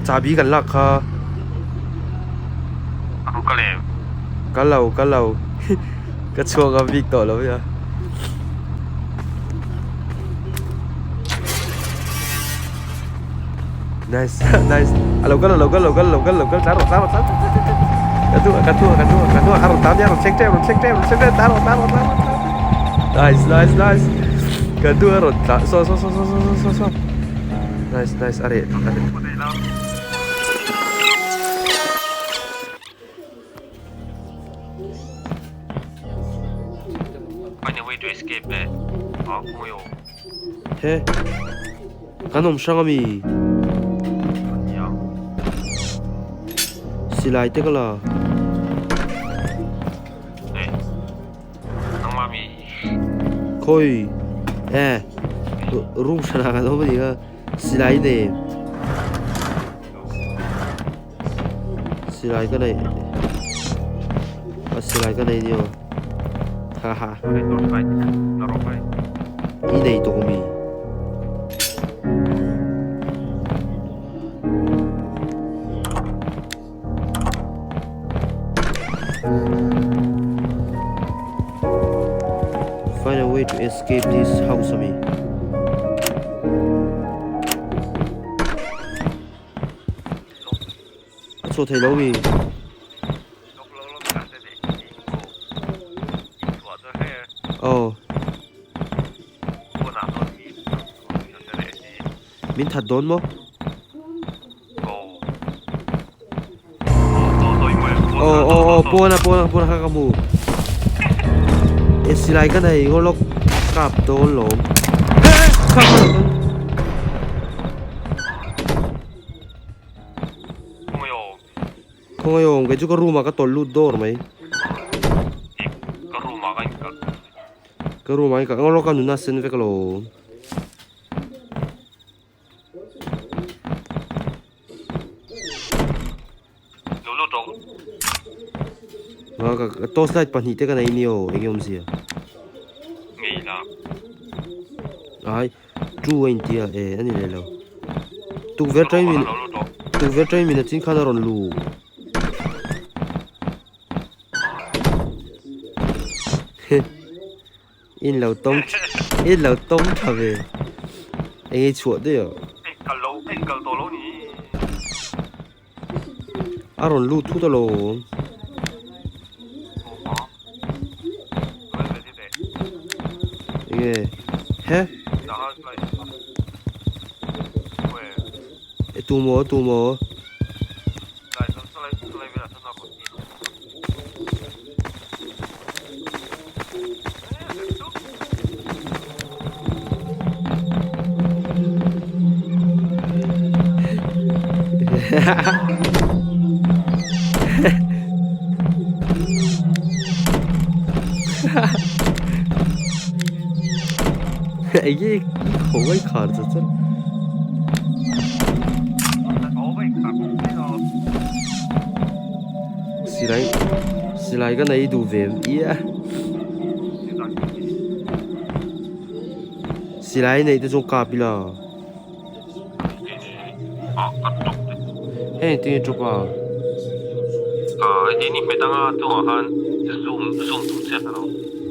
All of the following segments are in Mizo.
Chahbi kan lak kha. A ru kal em? Kal lo, kal lo. Ka chhuak a bik tawh lo nia. Nice, nice. A lo kal, a lo kal, a lo kal, a lo kal, a lo kal. Tlan rawh, tlan rawh, tlan rawh, tlan rawh. Ka thu, ka thu, ka thu, ka thu. A rawn tlan nia, a rawn thleng tep, a rawn thleng tep, a rawn thleng tep. Tlan rawh, tlan rawh, tlan rawh. Nice, nice, nice. Ka thu a rawn tlan. Saw, saw, saw, saw, saw, saw, saw. Nice, nice. A reh, a reh. Find a way to escape le. Ah, khawngaih aw. He, kan awm hrang ami? Silai te ka la. Khawi, e, room hranah kan awm a nih kha, silai nei. Silai ka nei, a silai ka nei nia. Ha ha. I nei tawh ami? Find a way to escape this house ami? A chhuah thei lo mi? Aw. Min that dawn maw? Aw aw aw pawn a pawn a pawn a kha ka hmu. E silai ka nei ngaw lawk kap dawn lawm. Kha kha Khawngaih awm kei chu ka room ah ka tawlh lut dawr mai. Ka room ah ka inkalh. Ka room ah inkalh ngaw lawk a nuna sen vek alawm. Lo lut rawh. Nga ka torch light pahnih te ka nei nia aw eng nge awmzia. Ngei la. Ai tu a intia e a ni leh lo. Tukverh atangin min tukverh atangin min a chin khan a rawn lu. In lo tawng in lo tawng tha ve. Eng nge chhuah daih a? Kal lo en kal tawh lo ni. A rawn lut thut alawm. Eng nge? He? E tu maw tu maw? Enge khawngaih khar chu chuan Silai silai ka nei duh ve ia Silai neih te chu kap ila Heng tinge drop a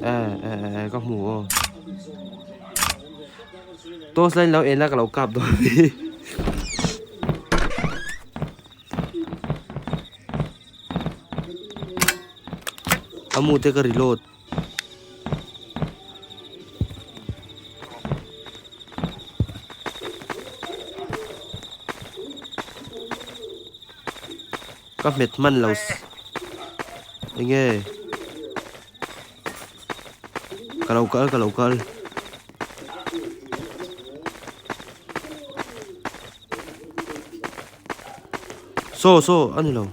Eh eh eh ka hmu aw Torch light lo en la ka lo kap dawn a ni. A mu te ka reload. Ka hmet hman lo enge ka lo kal ka lo kal. Saw saw a ni lo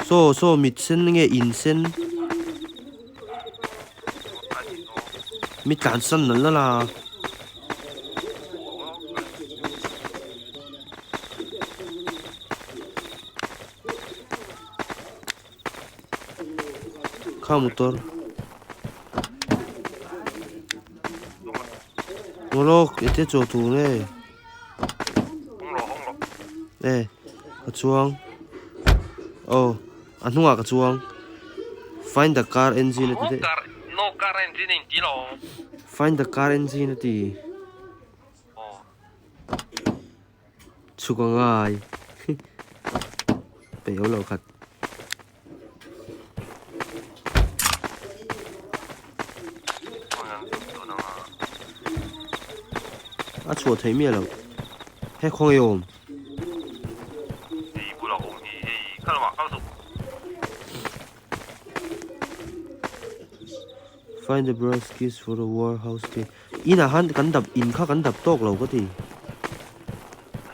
saw saw mit sen nge in sen mi tlan san nal nal a. Kha motor Ngawlawk ete chaw tur nge. E ka chuang aw a hnungah ka chuang find the car engine a ti daih No car engine a inti lo. Find the car engine a ti. Chhuk a ngai peih lo khat. A chhuah theih miah loh. He khawnge awm? Hei bulah awm hi hei kal mah kal suh. Find the brass keys for the warehouse key. Inah khan kan dap in kha kan dap tawk lo ka ti.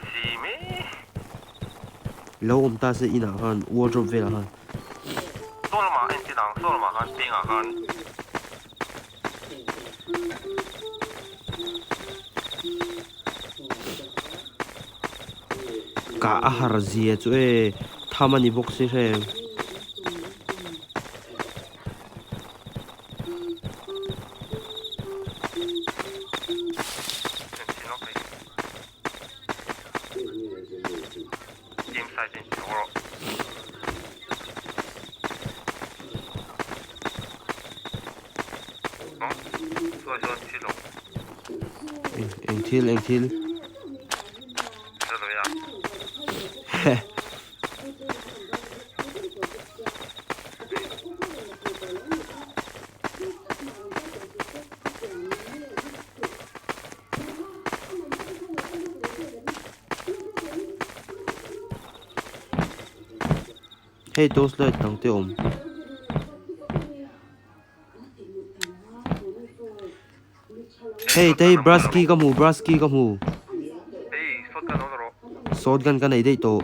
Si mai. Lo awm ta se inah khan wardrobe velah khan. Saw lamah a inti dang saw lamah khan pengah khan. Kah a har zia chu e tham a ni bawk si hrem. Eng thil eng thil Hei torch light dang te awm. Hei te hi brush key ka hmu brush key ka hmu. Shotgun ka nei daih tawh.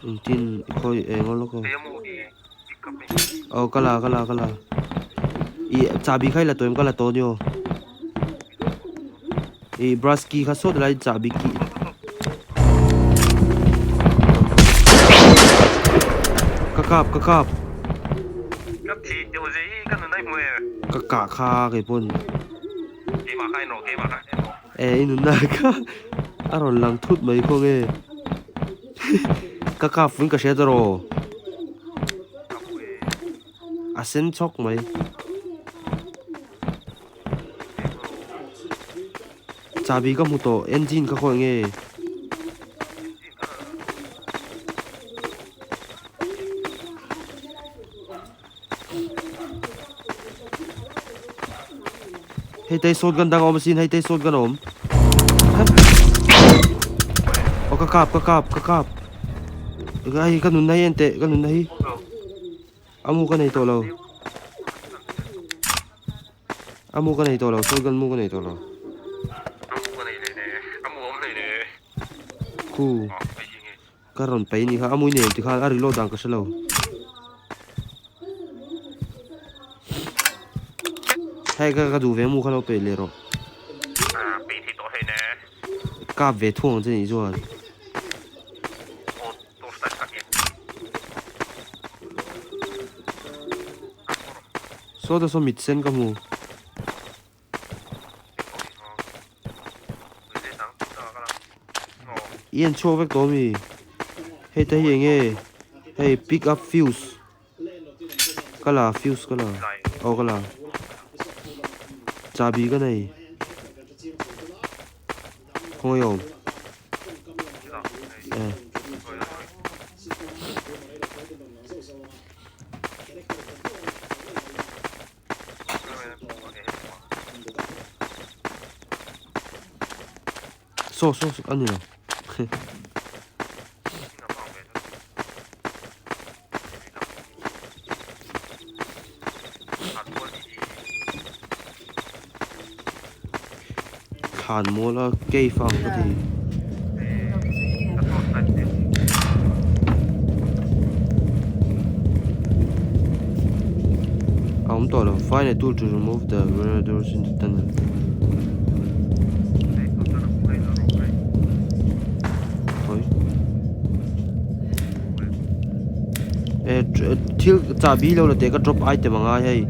Engtin khawi eng aw lawk aw. Aw ka la ka la ka la. Ih chahbi kha i la tawh em ka la tawh ania aw. Ih brush key kha sawt lai chahbi key. Ka kap ka kap. Ka kah kha keipawn. E i nunna kha a rawn lang thut mai khaw nge ka kap fuin ka hria ta rawh a sen chhawk mai chahbi ka hmu tawh engine ka khawi nge. Hei te shotgun dang a awm asin hei te shotgun a awm aw ka kap ka kap ka kap hei ka nunna hi en teh ka nunna hi a mu ka nei tawh lo a mu ka nei tawh lo shotgun mu ka nei tawh lo khu. Ka rawn paih anih kha, a mui nei tikhan a reload dan ka hre lo. Hei ka ka duh ve mu kha lo peih leh rawh. Kap ve thung ang che nih chuan. Sawta saw mit sen ka hmu. I en chhuak vek tawh ami? Hei te hi enge? Hei pick up fuse ka la fuse ka la aw ka la chahbi ka nei khawngaih awm eh. Saw saw saw a ni lo Thlan mual a cave a ang ka ti. A awm tawh lo find a tool to remove the doors in the tunnel Oi Eh thil chahbi lo la teh ka drop item a ngai hei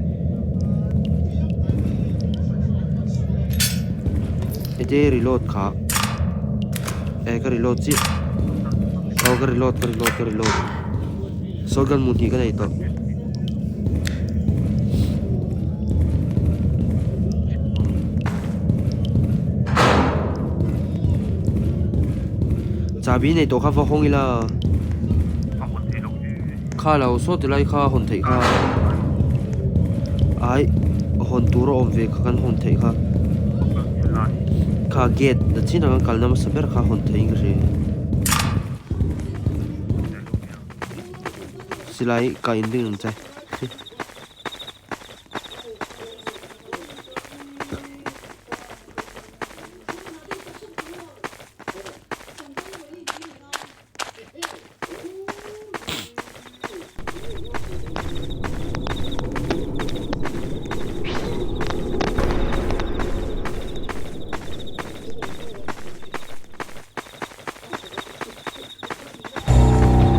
Hete reload kha. Eh ka reload chiah aw ka reload ka reload ka reload shotgun mu hnih ka nei tawh. Chahbi nei tawh kha va hawng ila. Kha lo saw ti lai kha hawn theih kha. Ai hawn tur a awm ve kha kan hawn theih kha. Kha gate na chin a kan kalna hmasa ber kha hawn theihin ka hria. Silai ka inring ang che.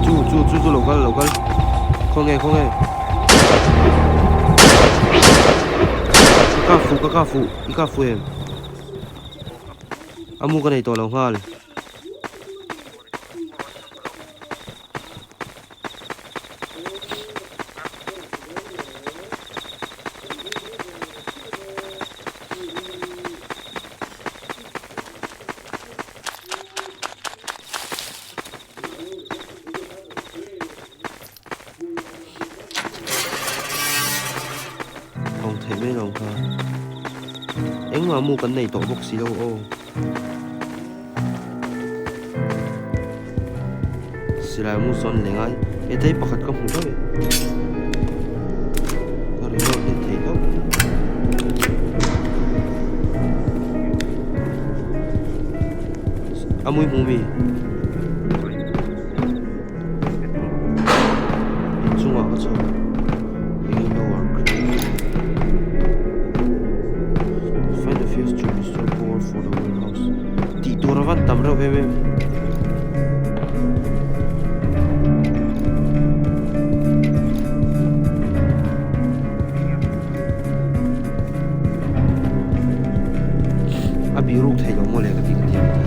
Chu chu chu chu lo kal lo kal khawnge khawnge ka kap fuh ka kap fuh i kap fuh em a mu ka nei tawh lo nghal. Awm theih mai lo kha engmah mu kan nei tawh bawk si lo aw silai mu sawn leh ngai hetei pakhat ka hmu daih ka reload leh thei hlauh. A mui hmu mi? Inchungah ka chho. Eng lower grade. Find the fuse to restore power for the warehouse. Tih tur a van tam reuh em em. A biruk thei lo maw le ka ti ka ti ang ti.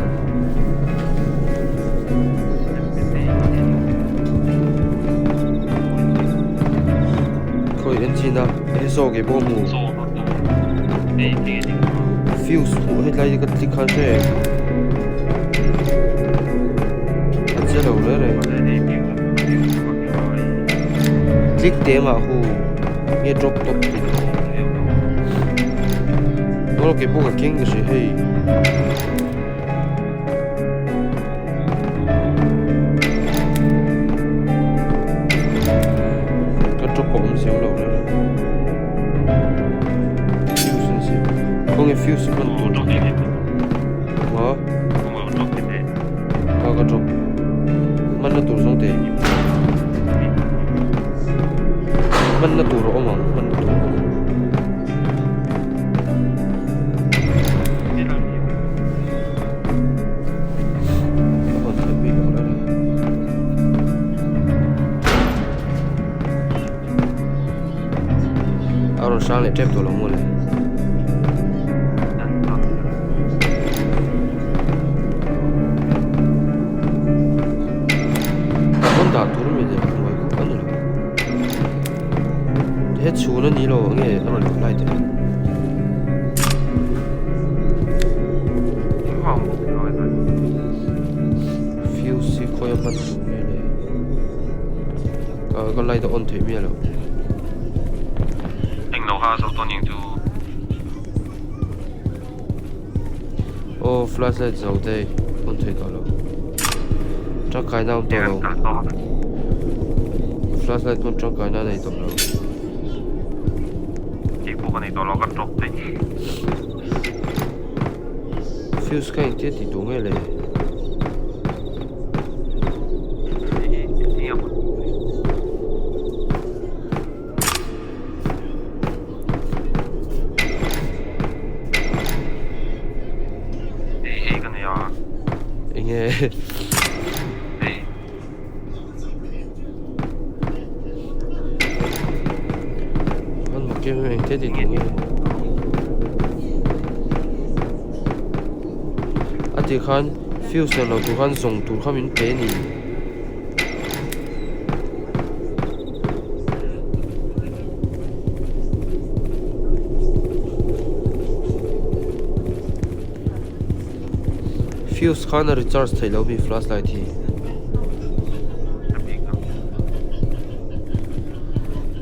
Khawi en chin a he saw ke pawh hmu fuse hmuh hetlai ka click khan hre a che lo reng reng click te mah hu. Nge drop top tih Aw kei pawh ka keng ka hria hei Ka drop a awm zeu lo reng Fuse an si Khawnge fuse hman tur Ha Ka ka drop Hmanna tur zawng te Hmanna tur a awm ang hmanna tur a awm ang. Ka hawn theih bik lo reng. A rawn hrang leh tep tawh lo maw le. Ka hawn dah tur mi leh hnuai khawp a ni lo. He chhun a ni lo nge a rawn reply teh. Fuse hi khawi a hman tur nge le. Ka light a on theih miah lo. Eng lo kha a zawh dawn eng chu. Aw flashlight zo te on theih tawh lo. Tangkaina awm tawh lo. Flashlight pawn tangkaina a nei tawh lo. Kei pawh ka nei tawh lo ka drop daih. Fuse kha engtia tih tur nge le? Enge? An mak em em engtia tih tur nge? A tih khan. Fuse nen lo tur khan zawng tur kha min pe a ni. Fuse khan a recharge theih loh mi flashlight hi.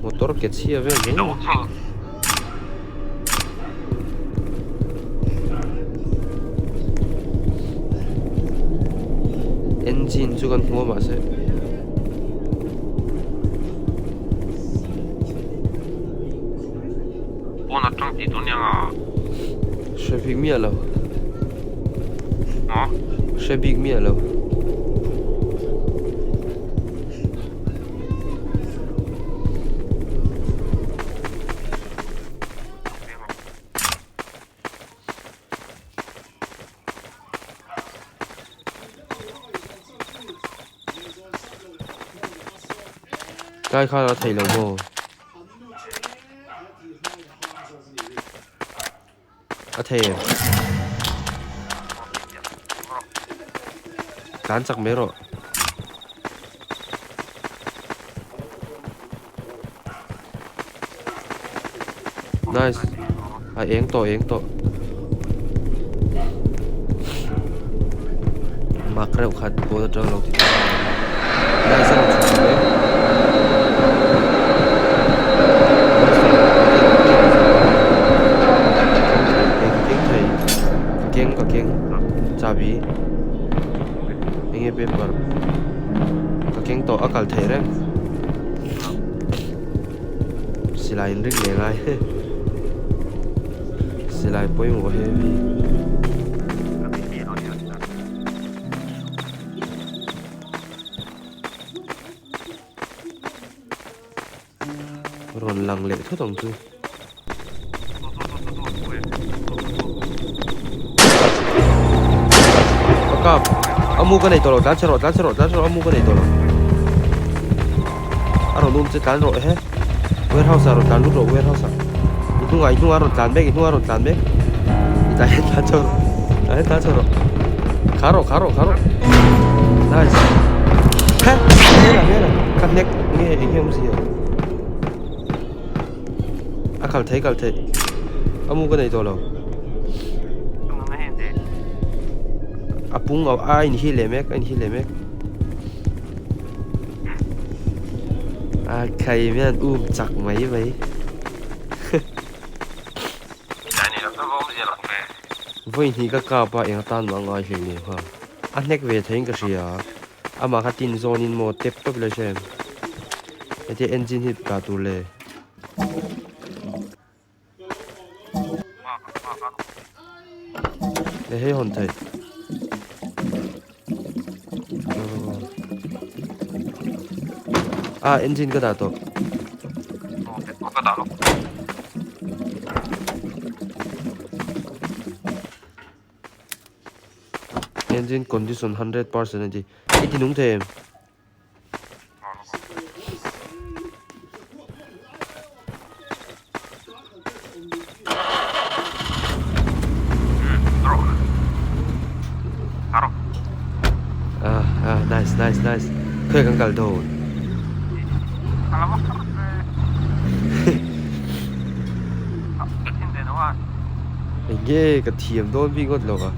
Motor ke chhia vel mai. Engine chu kan hmu a mahse Pawn atang tih dawn nia. Hre bik miah lo. Hre bik miah lo. Tlai khan a theih lo maw? A thei em? Tlan chak mai rawh. Nice. A eng tawh eng tawh. Mak reuh khat pawn atang lo ti tawh. Nice a rawn chhuk chho e. Ka keng thei ka keng ka keng chahbi enge paper ka keng tawh a kal thei reng silai in ring leh ngai silai pawimawh heavy. Rawn lang leh thut ang chu. Ka kap. A mu ka nei tawh lo tlan chhe rawh tlan chhe rawh tlan chhe rawh a mu ka nei tawh lo. A rawn um che tlan rawh he. Warehouse ah rawn tlan lut rawh warehouse ah. I hnungah i hnungah a rawn tlan mek i hnungah a rawn tlan mek. I tlai hian tlan chho rawh. Tlai hian tlan chho rawh. Khar rawh khar rawh khar rawh. Nice. He hmela hmela ka hnek nge eng nge awmzia. A kal thei kal thei. A mu ka nei tawh lo. A pung a inhi leh mek a inhi leh mek. A khai hian um chak mai mai. Vawi hnih ka kap a eng atan mah ngai hlei nen nghal. A hnek ve theiin ka hria. Amah kha tin zawnin maw tep tawp ila hre em. Hetia engine hi dah tur le. Le hei hawn theih. Ah engine ka dah tawh. Ka dah lo. Engine condition 100% a ti. I ti nung thei em? Ah ah nice nice nice. Khawi kan kal dawn. Enge ka thiam dawn bik ngawt lo a.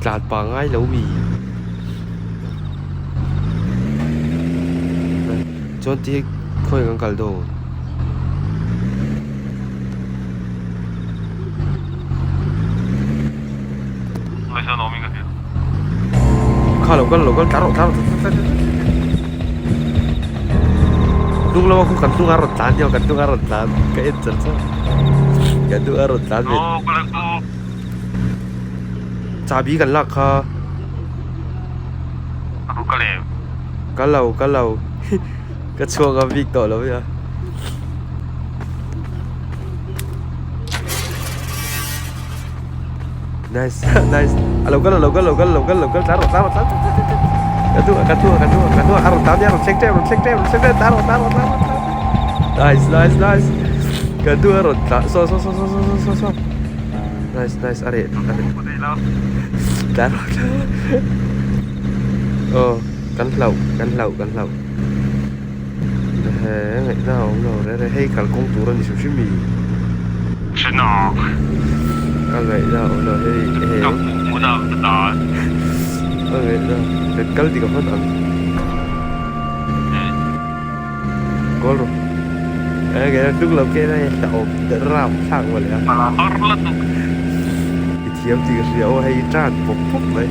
Tlan pah ngai lo mi. Chuan ti hi khawi kan kal dawn. Kha lo kal lo kal tlar rawh tlar rawh tlar tlar Hnung lama khu kan hnung a rawn tlan nia kan hnung a rawn tlan ka en char char kan hnung a rawn tlan ve Chahbi kan lak kha Kal lo kal lo ka chhuak a bik tawh lo nia. Nice nice a lo kal a lo kal lo kal lo kal lo kal tlar rawh tlar rawh tlar rawh ka hnungah ka hnungah ka hnungah ka hnungah a rawn tlan nia a rawn thleng tep a rawn thleng tep a rawn thleng tep tlar rawh tlar rawh tlar rawh nice nice nice. Ka duh a rawn tla saw saw saw saw saw saw saw nice nice a reh a reh tla rawh tla aw kan hlauh kan hlauh kan hlauh ehe ngaihna a awm lo reh reh hei kalkawng tur a ni hrim hrim mi a ngaihna a awm lo hei ehe a ngaihna kan kal dik a hman ang. Goal rawh. Eh ke hnung lo ke lai hla awm rap thlak maw le a. I thiam tih ka hria aw hei i tan pawp pawp mai.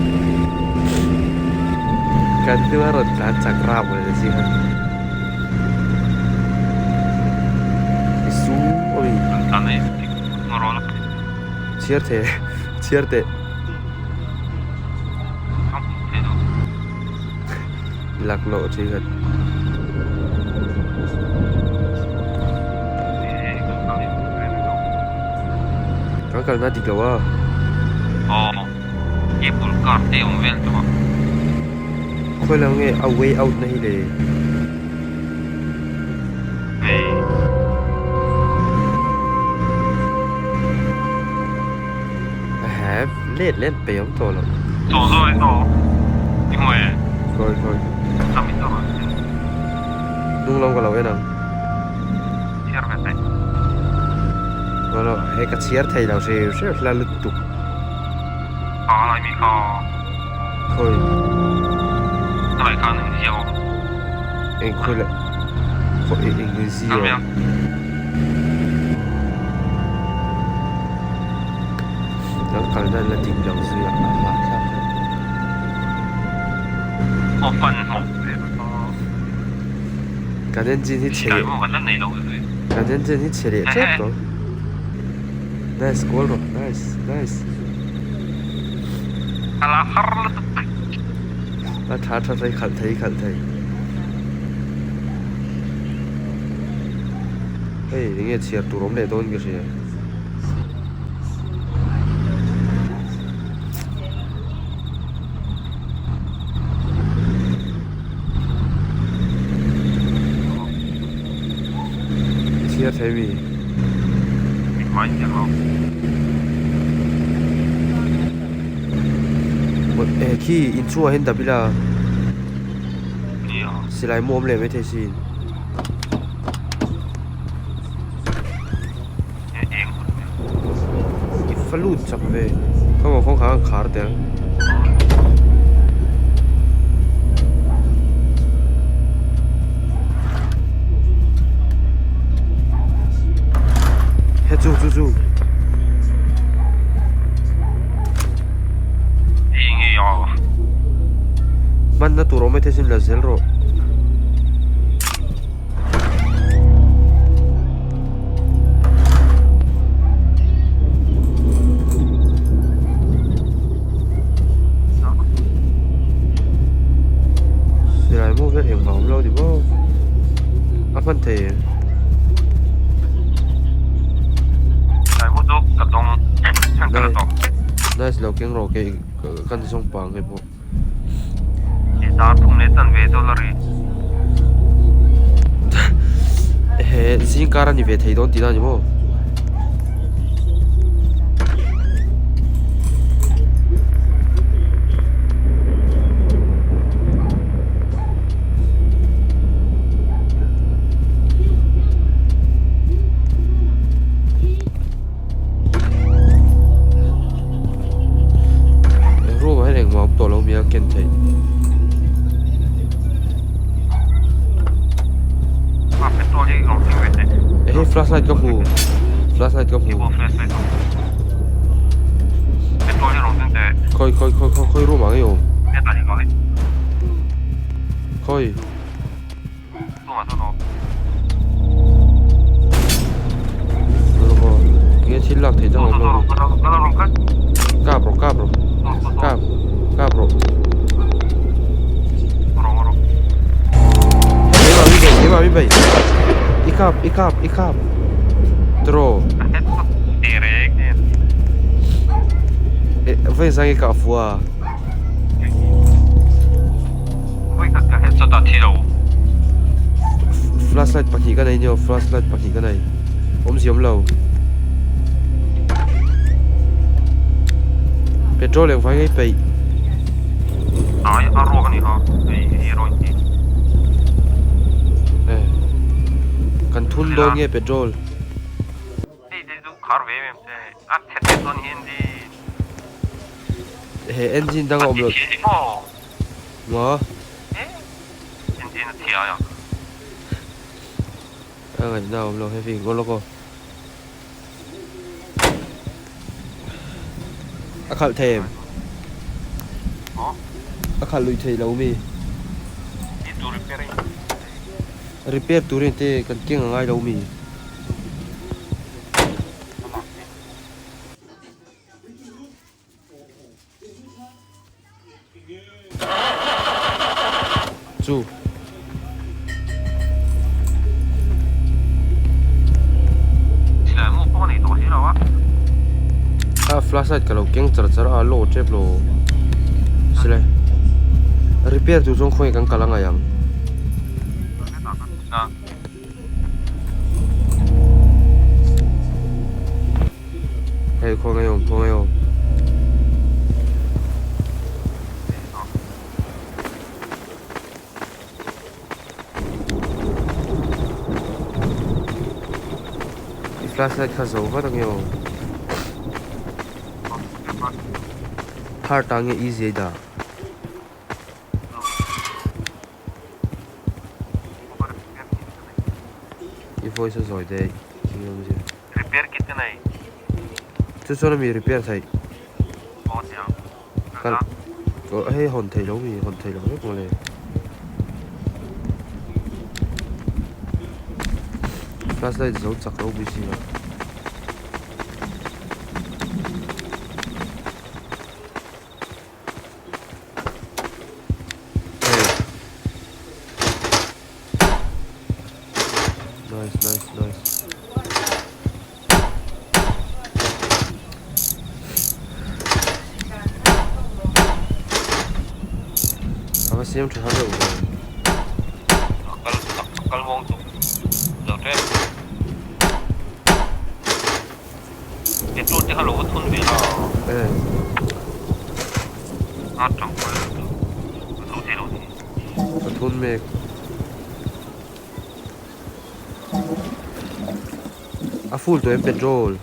Kan hnung a rawn tlan chak rap maw le zing a. I su ami. Chhiar thei chhiar teh. Laklawh tih khat. Kan kalna dik lo a. Aw cable car te awm vel tawh a. Khawi lo nge a way out na hi le. Hei. Ehe let let pe awm tawh lo. Chaw zawi tawh i hmu e. Khawi khawi. Chami chu rawn ti. Hnung lam ka lo en ang. Chhiar ve thei. Lo lo he ka chhiar thei lo hrim hrim hla lutuk. Kha lai mi kha. Khawi. Ka lai khan eng zia awm. Eng khawi la khawi eng eng zia awm. Kan kalna la dik lo zui a, a hahthlak khawp. Aw fan hmawk ve ka. Kan engine hi chhe leh kan engine hi chhe leh tep tawh. Nice goal rawh nice nice. A la har lutuk. A tha tha thei khalh thei khalh thei. Hei enge chhiar tur awm leh dawn ka hria. I chhiar thei mi? Eh khi inchhungah hian dap ila silai mu awm leh maithei sin. I fa lut chak ve ka maw kawngkhar an khar teh ang. He chu chu chu. Hmanna tur awm maithei sin la zel rawh. Silai mu vel engmah awm lo ni maw a hman thei em? Nice lo keng rawh kei kan zawng pang nge pawh. He zing kar a ni ve thei dawn tihna a ni maw? Room ah hian engmah a awm tawh lo mi a ken theih. Hei flashlight ka hmu flashlight ka hmu khawi khawi khawi khawi room ah nge awm khawi. Nge thil lak theih dang awm lo ni. Kap rawh kap rawh kap kap rawh. Keimah mi bei keimah mi bei. I kap i kap i kap. Draw. Vawi zang i kah fua. Flashlight pahnih ka nei nia flashlight pahnih ka nei. Awmzia awm lo. Petrol eng vai ngei peih. Ai a ruak a ni kha hei hei erawh in ti. Eh kan thun dawn nge petrol. Hei te chu khar ve em em che a chhe te chuan hi engine. He engine dang a awm lo. A ti chhia ni maw. Maw. Eh engine a chhia a. A ngaihna a awm lo heavy ngaw lawk aw. A khalh thei em? A khalh lui thei lo mi? Repair turin te kan keng a ngai lo mi? Chu. A flashlight ka lo keng char char a low tep lo silai repair tur chuan khawnge kan kal angai ang. Hei khawnge awm khawnge awm. I flashlight kha zo vat ange aw. Hard ah nge easy a i dah. I voice a zawi daih eng awm zia. Repair kit ka nei. Chu chuan ami repair theih. Aw chiang. Kal hei hawn theih lo mi hawn theih lo vek mawle. Flashlight zo chak lo bawk si a. Nice, nice, nice. Ava siam tha har reuh ve. Kal kal muang chu lo tlem. Petrol te kha lo va thun ve la. Eh. A tang kual chu a zo thei lo ni. Ka thun mek. A full tawh em petrol.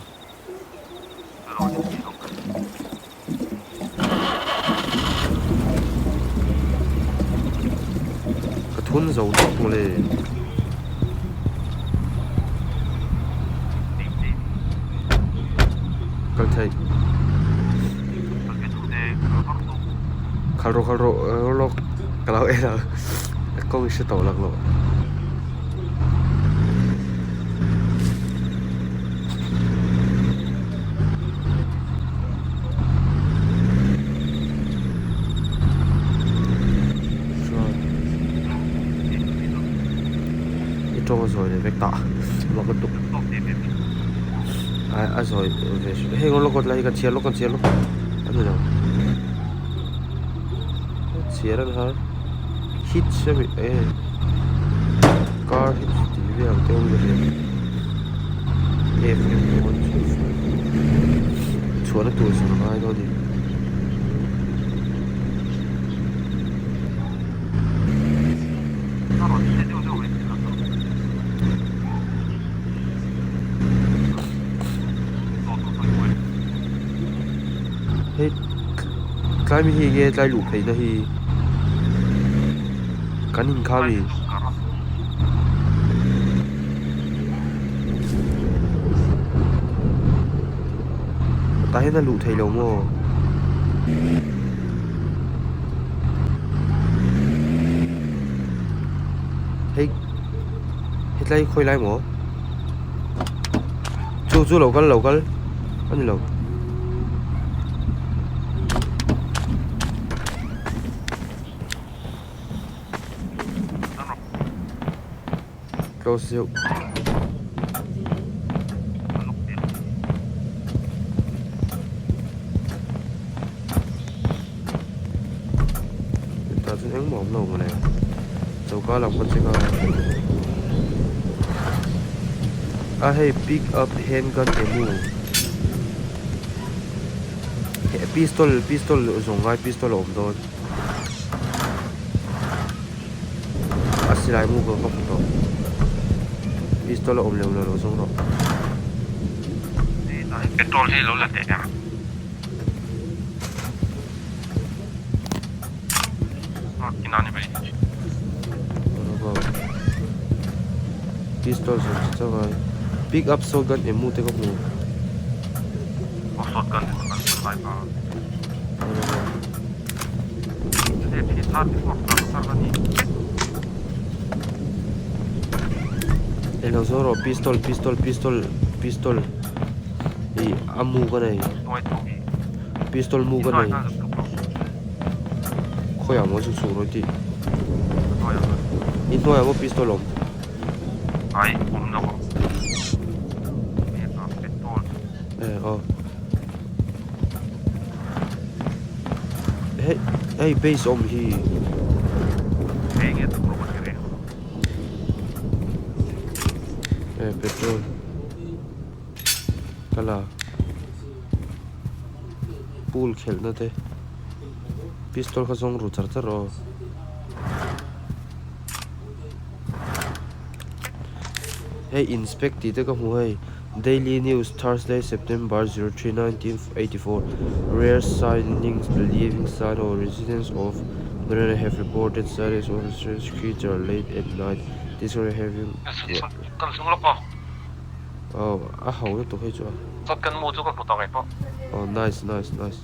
Ka thun zo tawk mawle. Kal theih. Khal rawh khal rawh lawk ka lo en ang kawng i hre tawh lak loh. I tawng a zawi leh vek ta mak lutuk a zawi ve hrim heng lawk lai hi kan chhiar lawk kan chhiar lawk a ni lo chhiar a ni har hitch a mi e car hitch tih vel ang te awm ve F M 1 2 5 chhuahna tur zawrh a ngai dawn a ni. Hei tlai mi hi enge tlai luh phei na hi kan in kha mi. Tah hian a luh theih lo maw? Hei hetlai hi khawi lai maw? Chu chu lo kal lo kal a ni lo. Close deuh. Tah chuan engmah awm lo mawle. Choka lam ka check a. A hei pick up handgun emu he pistol pistol zawng ngai pistol a awm dawn a silai mu ka ka hmu tawh pistol a awm lem lo lo zawng rawh. Petrol hi lo la teh em? Pistol zawng chi chang ai pick up shotgun emu te ka hmu. Eng lo zawng rawh pistol pistol pistol pistol ih a mu ka nei pistol mu ka nei. Khawiah maw chu chhuk rawh tih. I hnuaiah maw pistol awm? Ai awm lo ang. Petrol. Eh aw. Hei hei base awm hi. Hei nge chhuk rawh ka ti reng. Eh petrol. Ka la. Pool khelhna te pistol kha zawng ru char char aw. Hei inspect tih te ka hmu hei Daily News Thursday September 03 1984 Rare sightings believing sign of residents of Marina have reported sightings of a strange creature late at night this having Kan zung lawk aw. Aw a ho lutuk hei chu a. Shotgun mu chu ka hmu tawh ngei pawh. Aw nice nice nice.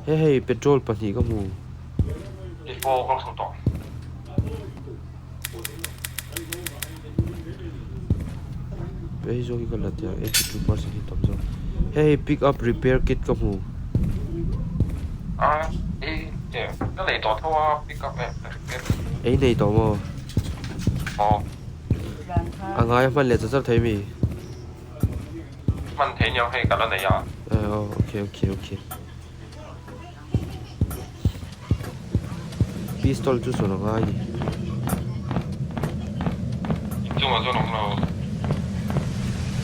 Hei hei petrol pahnih ka hmu. Aw ka hmu tawh. Hei zawk hi ka la teh ang 82% hi tam zawk. Hei hei pick up repair kit ka hmu. A ei ka nei tawh tho a pick up eh. Ei nei tawh maw? Aw. A ngai a hman leh char char thei mi? Hman thei niang hei ka la nei a. Eh aw okay okay okay. Pistol chu sawn a ngai ni. Inchungah chuan awm lo.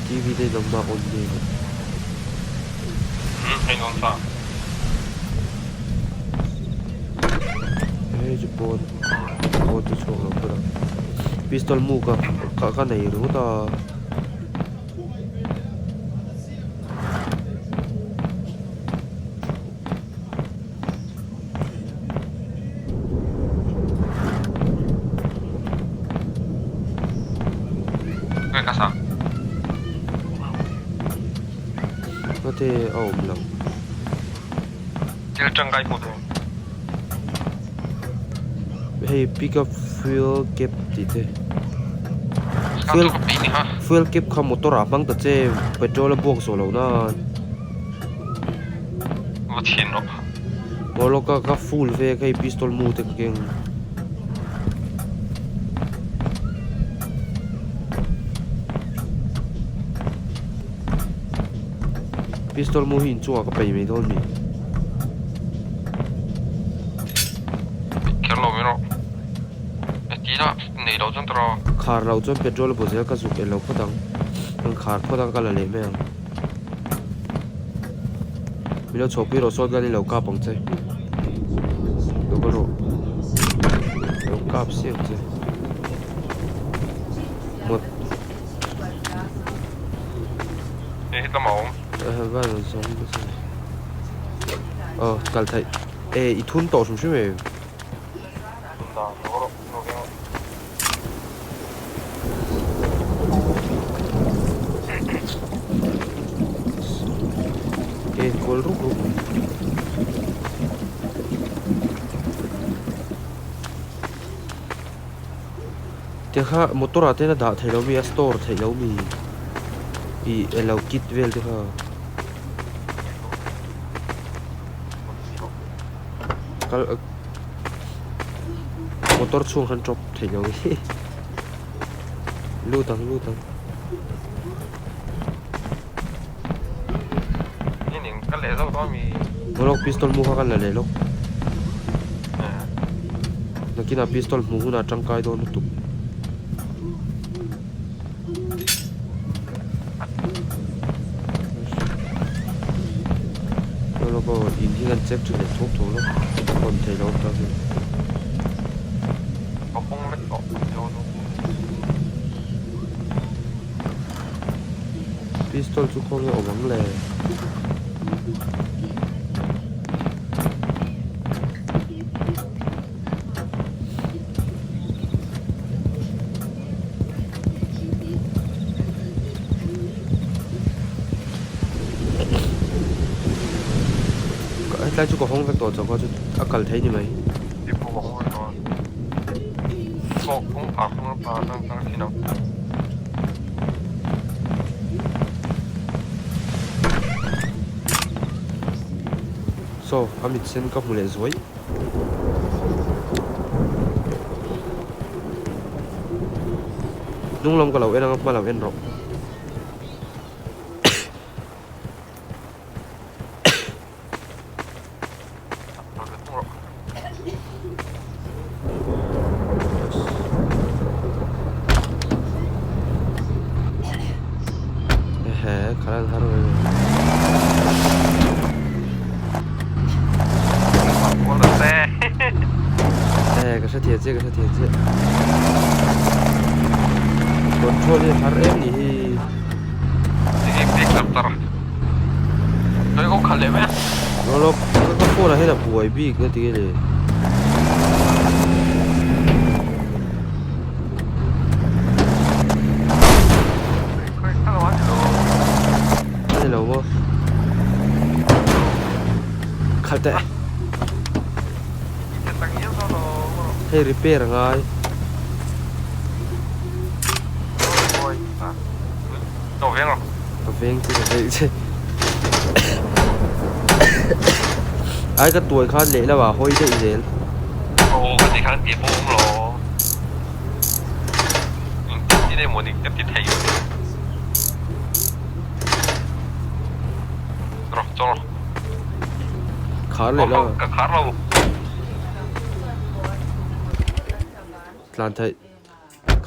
TV te nangmah on nge ni? Umm hei nawn sa. Hei chu pawn pawn chu chhuak lo phawt ang pistol mu ka ka ka nei ringawt a. Ngate a awm lo. Thil tangkai hmuh tur. Hei pick up fuel cap tih te. Fuel fuel cap kha motor ah hmang ta che petrol a buak zawh loh nan. Va chhin rawh. Aw lawk a ka full vek hei pistol mu te ka keng. Pistol mu hi inchungah ka pei mai dawn mi. Kher lo mai rawh. E ti la nei lo chuan tawrh a. Khar lo chuan petrol a bu zel ka zuk el lo phawt ang. Kan khar phawt ang ka la leh mai ang. Min lo chhuahpui rawh sawn khan i lo kap ang che. Lo kal rawh. Lo kap siam che. Mawt. Hei hi tlama awm. Aw kal theih e i thun tawh hrim hrim em. Thun dan lo rawh lo veng rawh. E kual ruk ruk. Te kha motor ah ten a dah theih lo mi a store theih lo mi ih elo kit vel te kha. Kal motor chhung khan drop theih lo hi lut ang lut ang. Lawk pistol mu kha kan la leh lawk. Nakinah pistol hmuh hunah tangkai dawn lutuk. Lawk aw, in hi kan check tha leh thawk thawk lawk. Hawn theih loh ta hi. Ka hawng vek tawh Pistol chu khawnge awm ang le? Hetlai chu ka hawng vek tawh chauh kha chu a kal thei ni mai. Saw a mit sen ka hmu leh zuai. Hnung lam ka lo en anga hma lam en rawh. Ehe, khalan har ve. Eh, ka hre thiam che, ka hre thiam che. Control hi har em ni hi. Lawlawk, ka phone ah hian a buai bik na ti le. A ni lo maw? Khalh teh. Hei repair a ngai. Ka veng che ka veng che. Ai ka tuai khan lehlam ah hawi daih zel. Khar leh lo. Tlan theih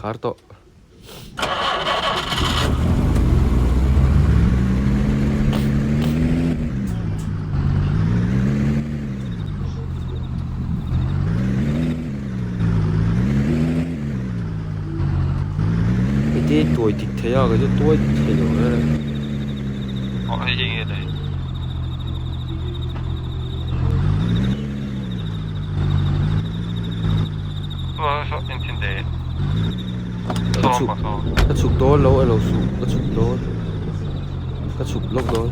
khar tawh. Heti tuai dik thei a kei chu tuai dik thei lo e. Ka chhuk ka chhuk dawn lo elo suh ka chhuk dawn ka chhuk lawk dawn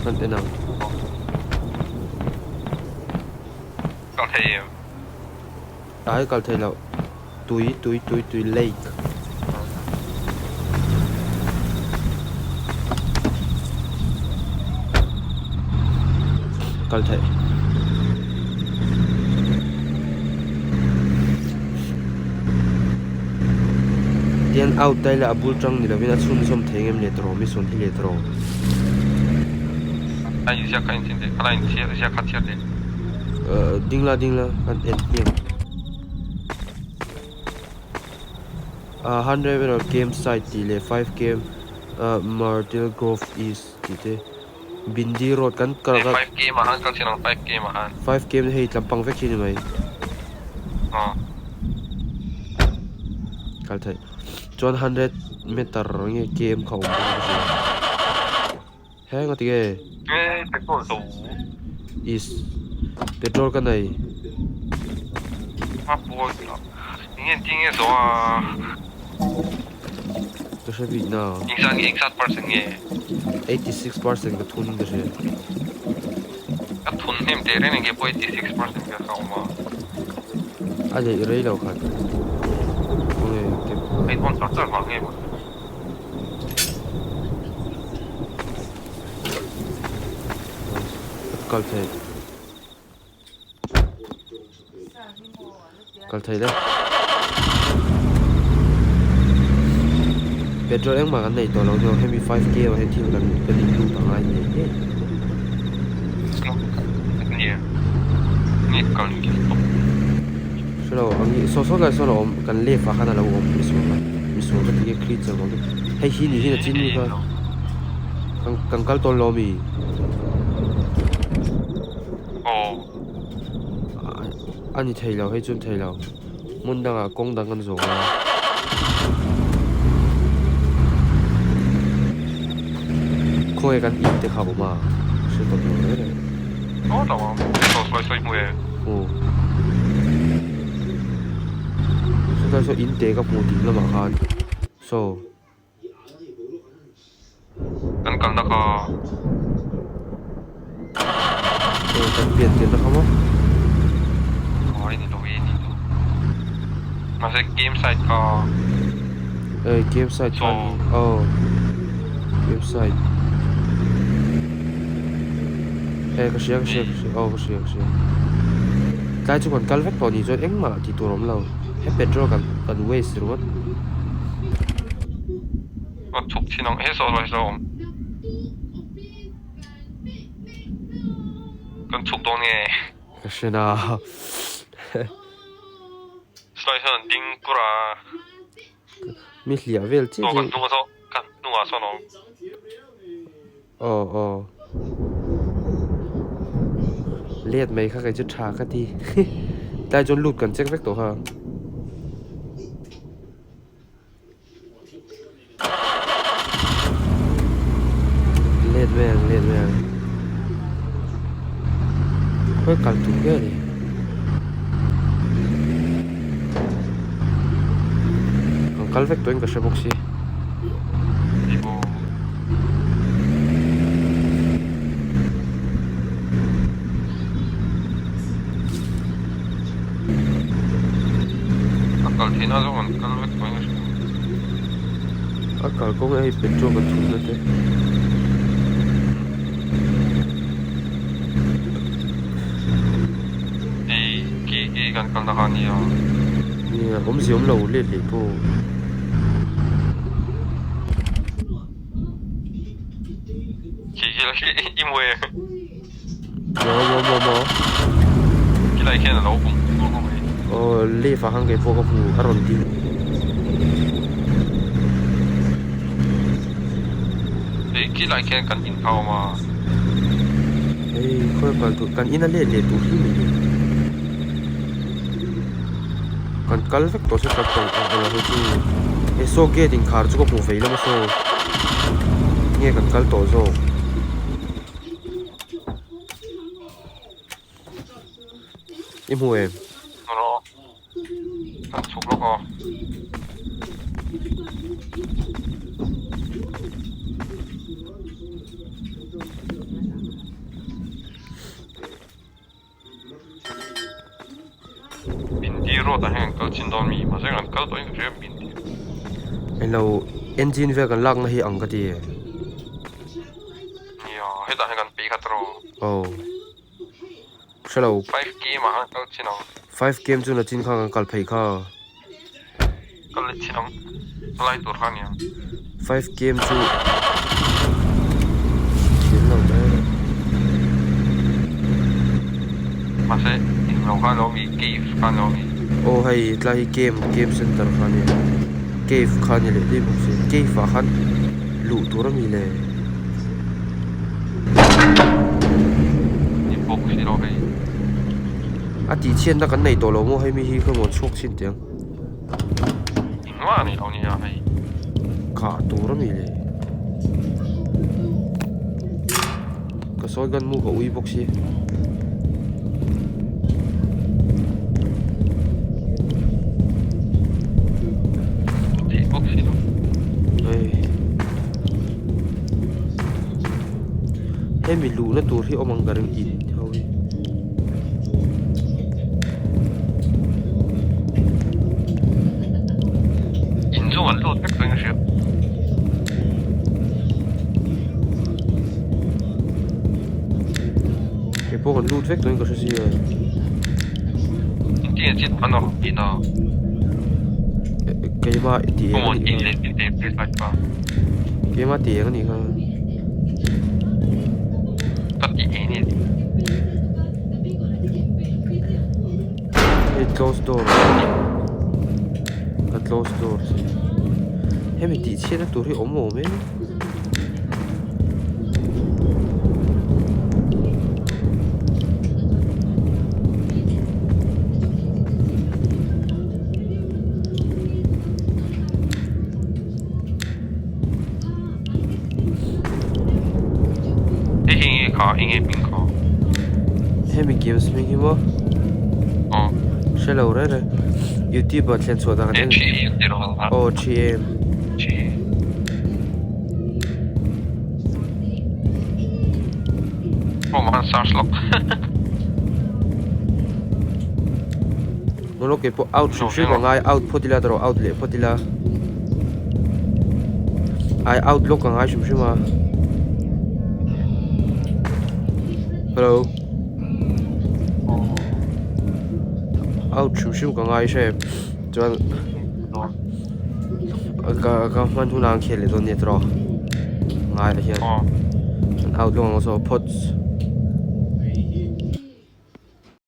kan en ang. Ai kal thei loh tui tui tui tui lake. Kal theih. Tian out daih leh a bul tang ni lovin a chhunzawm thei ngem leh tawh mi sawn hi leh tawh. A inziak kha engtin teh kha la inchhiar ziak kha chhiar teh. Ding la ding la kan en hmiang. 100 meter game site tih leh 5 km Myrtle Grove East tih te Bindi road kan kal kha 5 km ah khan kal chin ang 5 km ah khan 5 km hei tlampang vek hi ni mai kal theih chuan 100 meter nge km kha awm bawk a Heng a ti nge? Nge petrol zo. Is petrol ka nei. A pawi a. Enge an ti nge zo a. Ka hre bik na. Engzat nge engzat percent nge? 86% ka thun ka hria. Ka thun hnem teh reng enge pawh 86% ka ka awm a. A leh rei lo khat. Khawnge tep. Hei on char char vang nge maw. Kal thei kal thei le petrol engmah kan nei tawh lo nia hemi 5k ah hian thil kan kan in lut angai ngei ngei. Hrelo ang hi saw saw lai sawn a awm kan left ah khan a lo awm misual a misual ka tih hi creature maw hei hi ni hi na chin mi kha kan kan kal tawn lo ami a ni thei lo hei chu a ni thei lo hmun dangah kawng dang kan zawng a. Khawnge kan in te kha a awm a hre tawh lo reng reng. Sawtlai saw in te ka hmuh ding lamah khan saw. Kan kalna kha. Aw kan pian tirna kha maw. Khawi ni lo e ni lo. Mahse game side kha. Ei game side kha ni aw game side. Ei ka hria ka hria ka hria aw ka hria ka hria. Tlai chu kan kal vek tawh ni chuan engmah tih tur a awm lo. He petrol kan kan waste ringawt. A chhuk thin ang he saw lai saw awm. Kan chhuk dawn nge. Ka hre na. Saw sawn ding kur a. Mi hliah vel chiah chi. Kan hnungah saw kan hnungah sawn awm. Aw aw. Let mai kha kei chu tha ka ti. Tlai chuan lut kan check vek tawh kha. Let mai ang let mai ang. Khawi kal tur nge ni? Kan kal vek tawhin ka hre bawk si. A kal theihna zawng an kal vek tawhin ka hria. A kal kawng hei petrol kan chhun na te. Hei ki ki kan kalna kha a nia. Nia awmzia awm lo let leh pawh. Ki ki la khi i hmu em? Maw maw maw maw. Khilai khian a lo awm tur khawp mai. Aw left ah khan kei pawh ka hmu a rawn ding. Hei khilai khian kan in kha a awm a. Hei khawi kal tur kan in a let leh tur hi ni. Kan kal vek tawh se kan tawng ang elo chu. Hei saw gate inkhar chu ka hmuh vei lam a saw. Nge kan kal tawh zawk. I hmu em? Rawh. Kan chhuk lawk aw. Bindi road ah hian kan kal chin dawn mi mahse kan kal tawhin ka hria bindi. Hello engine vel kan lakna hi ang ka ti e. Nia hetah hian kan peih khat rawh. Aw hrelo. 5 km ah khan kal chin ang. 5 km chu na chin kha kan kal phei kha. Kal leh chin ang lai tur kha ania. 5 km chu thiam lo mai a. Mahse englo kha lo mi cave kha lo mi. Aw hei tlai hi game game center kha ania cave kha ani leh daih bawk si cave ah khan luh tur ami le. Ni bawk si lo hei. A tih chhiatna kan nei tawh lo maw hei mi hi khaw maw chhuak chhin teh ang. Engmah a nei lo nia hei. Kah tur a mi le. Ka sawi kan mu ka ui bawk si. Tih bawk si lo. Hei. Hemi luhna tur hi awm ang ka ring in ho hi. In chu an lut vek chuan ka hria. Kei pawh kan lut vek chuan ka hre si a. Engtin nge chet an awm tih na? Keimah tih eng a nih kha. Keimah tih eng a nih kha. Ka tih eng a nih. Hei Hemi close door ka close door hemi tih chhiatna tur hi awm awm e. Hei hi enge kha enge hming kha? Hemi games hming hi maw? Aw. Hre lo reng reng. Youtube ah thlen chhuah dan en. Thi em ti rawh a. Aw thi em. Thi. Aw man search lawk. Mono ke pawh out hrim hrim a ngai out phawt ila tawh out leh phawt ila ai out lawk a ngai hrim hrim a hello out hrim hrim ka ngai hre chuan ka ka hman hunah an khel leh dawn nia tawh ngai ah hian an out lawk ang saw phawt.